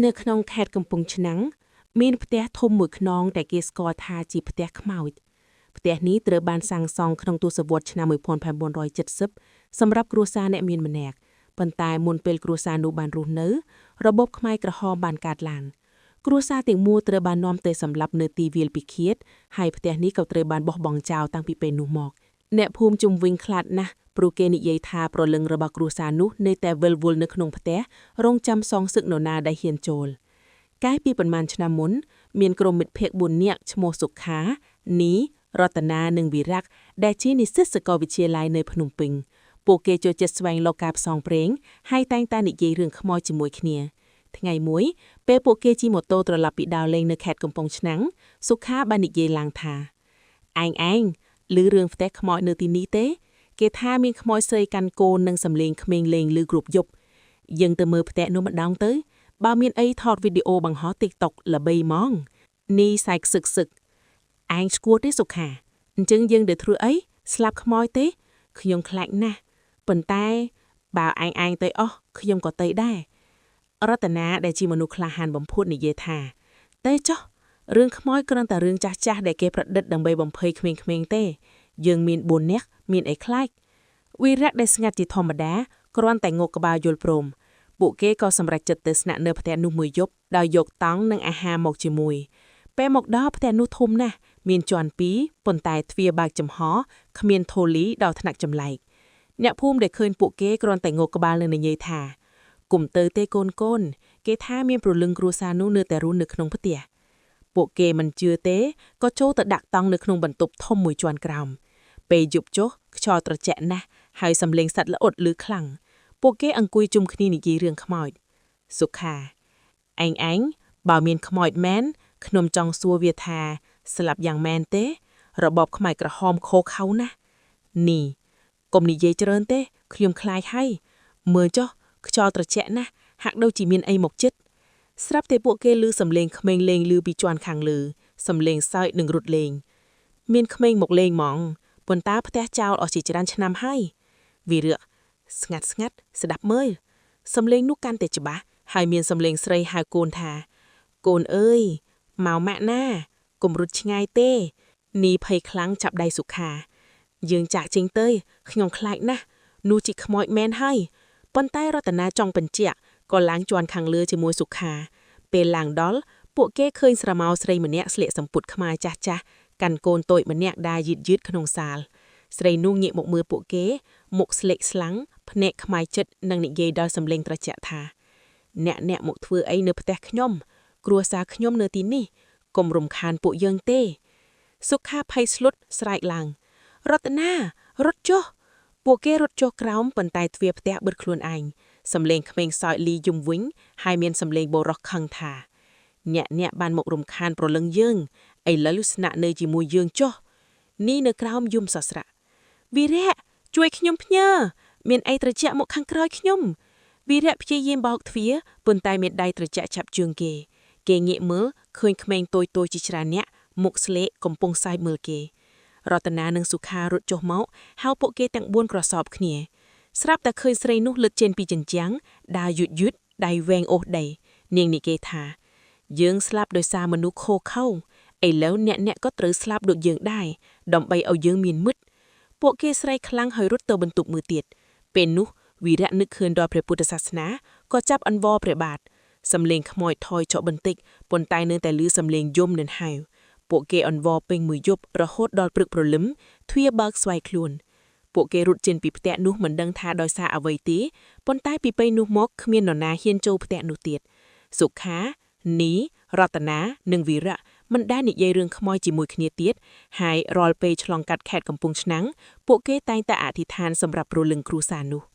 នៅក្នុងខេត្តកំពង់ឆ្នាំងមានផ្ទះធំមួយខ្នងដែលគេស្គាល់ថាជាផ្ទះខ្មោចផ្ទះនេះត្រូវបានសាងសង់ក្នុងទសវត្សរ៍ឆ្នាំ1970សម្រាប់គ្រួសារអ្នកមានម្នាក់ប៉ុន្តែមុនពេលគ្រួសារនោះបានរស់នៅរបបខ្មែរក្រហមបានកើតឡើងគ្រួសារទាំងមូលត្រូវបាននាំទៅសម្លាប់នៅទីវាលពិឃាតហើយផ្ទះនេះក៏ត្រូវបានបោះបង់ចោលតាំងពីពេលនោះមកអ្នកភូមិជុំវិញខ្លាចណាស់ព្រោះគេនិយាយថាប្រលឹងរបស់គ្រួសារនោះនៅតែវិលវល់នៅក្នុងផ្ទះរងចាំសងសឹកនរណាដែលហ៊ានចូល កាលពីប្រមាណឆ្នាំមុន មានក្រុមមិត្តភ័ក្តិ4នាក់ឈ្មោះសុខា នីរតនានិងវិរៈដែលជានិស្សិតសាកលវិទ្យាល័យនៅភ្នំពេញពួកគេចូលចិត្តស្វែងរកការផ្សងព្រេងហើយតែងតែនិយាយរឿងខ្មោចជាមួយគ្នាថ្ងៃមួយពេលពួកគេជិះម៉ូតូត្រឡប់ពីដើរលេងនៅខេត្តកំពង់ឆ្នាំងសុខាបាននិយាយឡើងថាឯងឯងឮរឿងផ្ទះខ្មោចនៅទីនេះទេ គេថាមានខ្មោចស្រីកាន់កូននិងសំលេងក្មេងលេងឮគ្រប់យប់យើងទៅមើលផ្ទះនោះម្ដងទៅ បើមានអីថតវីដេអូបង្ហោះ TikTok ល្បីហ្មងនីសែកសឹកសឹកឯងស្គួតទេសុខាអញ្ចឹងយើងទៅធ្វើអីស្លាប់ខ្មោចទេខ្ញុំខ្លាចណាស់ប៉ុន្តែបើឯងឯងទៅអស់ខ្ញុំក៏ទៅដែររតនាដែលជាមនុស្សក្លាហានបំផុតនិយាយថាទេចុះរឿងខ្មោចគ្រាន់តែរឿងចាស់ចាស់ៗដែលគេប្រឌិតដើម្បីបំភ័យក្មេងៗទេ យើងមាន4នាក់មានអីខ្លាចវីរៈដែលស្ងាត់ជាធម្មតាគ្រាន់តែងក់ក្បាលយល់ព្រម ពួកគេក៏សម្រេចចិត្តទៅស្នាក់នៅផ្ទះនោះមួយយប់ដោយយកតង់និងអាហារមកជាមួយ ពេលមកដល់ផ្ទះនោះធំណាស់មានជាន់ពីរប៉ុន្តែទ្វារបើកចំហគ្មានធូលីដល់ថ្នាក់ចម្លែកអ្នកភូមិដែលឃើញពួកគេគ្រាន់តែងក់ក្បាលនិងនិយាយថាគុំទៅទេកូនកូនគេថាមានព្រលឹងគ្រួសារនោះនៅតែរស់នៅក្នុងផ្ទះពួកគេមិនជឿទេក៏ចូលទៅដាក់តង់នៅក្នុងបន្ទប់ធំមួយជាន់ក្រោមពេលយប់ចុះខ្យល់ត្រជាក់ណាស់ហើយសំឡេងសត្វល្អុតឮខ្លាំង ពួកគេអង្គុយជុំគ្នានិយាយរឿងខ្មោចសុខាឯងឯងបើមានខ្មោចមែនខ្ញុំចង់សួរវាថាស្លាប់យ៉ាងមែនទេ របបខ្មែរក្រហមខោខៅណាស់នេះកុំនិយាយច្រើនទេខ្ញុំខ្លាចហើយមើលចុះខ្យល់ត្រជាក់ណាស់ហាក់ដូចជាមានអីមកចិត្តស្រាប់តែពួកគេឮសំឡេងក្មេងលេងឮពីជាន់ខាងលើសំឡេងសើចនិងរត់លេង មានក្មេងមកលេងហ្មងប៉ុន្តែផ្ទះចោលអស់ជាច្រើនឆ្នាំហើយវីរៈ ស្ងាត់ស្ងាត់ស្ដាប់មើលសំឡេងនោះកាន់តែច្បាស់ហើយមានសំឡេងស្រីហៅកូនថា កូនអើយមកម៉ាក់ណាកុំរត់ឆ្ងាយទេនីភ័យខ្លាំងចាប់ដៃសុខា យើងចាក់ចេញទៅខ្ញុំខ្លាចណាស់នោះជាខ្មោចមែនហើយប៉ុន្តែរតនាចង់បញ្ជាក់ក៏ឡើងជាន់ខាងលើជាមួយសុខា ពេលឡើងដល់ពួកគេឃើញស្រមោលស្រីម្នាក់ស្លៀកសំពត់ខ្មែរចាស់ចាស់ៗកាន់កូនតូចម្នាក់ដើរយឺតយឺតៗក្នុងសាល ស្រីនោះងាកមកមើលពួកគេ មុខស្លេកស្លាំងភ្នែកខ្មៅចិត្តនិងនិយាយដោយសំឡេងត្រជាក់ថា អ្នកអ្នកមកធ្វើអីនៅផ្ទះខ្ញុំ គ្រួសារខ្ញុំនៅទីនេះកុំរំខានពួកយើងទេ សុខាភ័យស្លុតស្រែកឡើងរតនារត់ចុះពួកគេរត់ចុះក្រោមប៉ុន្តែទ្វារផ្ទះបិទខ្លួនឯងសំឡេងក្មេងសើចលីយំវិញហើយមានសំឡេងបុរសខឹងថា អ្នកអ្នកបានមករំខានប្រលឹងយើងឥឡូវស្នាក់នៅជាមួយយើងចុះនេះនៅក្រោមយំសស្រាក់វីរៈជួយខ្ញុំផ្ញើមានអីត្រជាក់មកខាងក្រោយខ្ញុំវីរៈព្យាយាមបោកទ្វារប៉ុន្តែមានដៃត្រជាក់ចាប់ជើងគេ គេងាកមើលឃើញក្មេងតូចៗជាច្រើនអ្នកមុខស្លេកកំពុងសើចមើលគេរតនានិងសុខារត់ចុះមកហៅពួកគេទាំង4ក្រសោបគ្នា ស្រាប់តែឃើញស្រីនោះលើកចេញពីជញ្ជាំងដើរយឺតយឺតដៃវែងអូសដី នាងនិយាយថា យើងស្លាប់ដោយសារមនុស្សខោខៅឥឡូវអ្នកអ្នកក៏ត្រូវស្លាប់ដូចយើងដែរដើម្បីឲ្យយើងមានមិត្តពួកគេស្រែកខ្លាំងហើយរត់ទៅបន្ទប់មួយទៀតពេលនោះវីរៈនឹកឃើញដល់ព្រះពុទ្ធសាសនាក៏ចាប់អង្វរព្រះបាទសំលេងខ្មោចថយចុះបន្តិចប៉ុន្តែនៅតែឮសំលេងយំនឹងហៅពួកគេអង្វរពេញមួយយប់រហូតដល់ព្រឹកព្រលឹមទ្វារបើកស្វ័យខ្លួន ពួកគេរត់ចេញពីផ្ទះនោះមិនដឹងថាដោយសារអ្វីទេប៉ុន្តែពីពេលនោះមកគ្មាននរណាហ៊ានចូលផ្ទះនោះទៀតសុខានីរតនានិងវីរៈមិនដែលនិយាយរឿងខ្មោចជាមួយគ្នាទៀតហើយរាល់ពេលឆ្លងកាត់ខេត្តកំពង់ឆ្នាំងពួកគេតែងតែអធិដ្ឋានសម្រាប់ព្រលឹងគ្រួសារនោះ។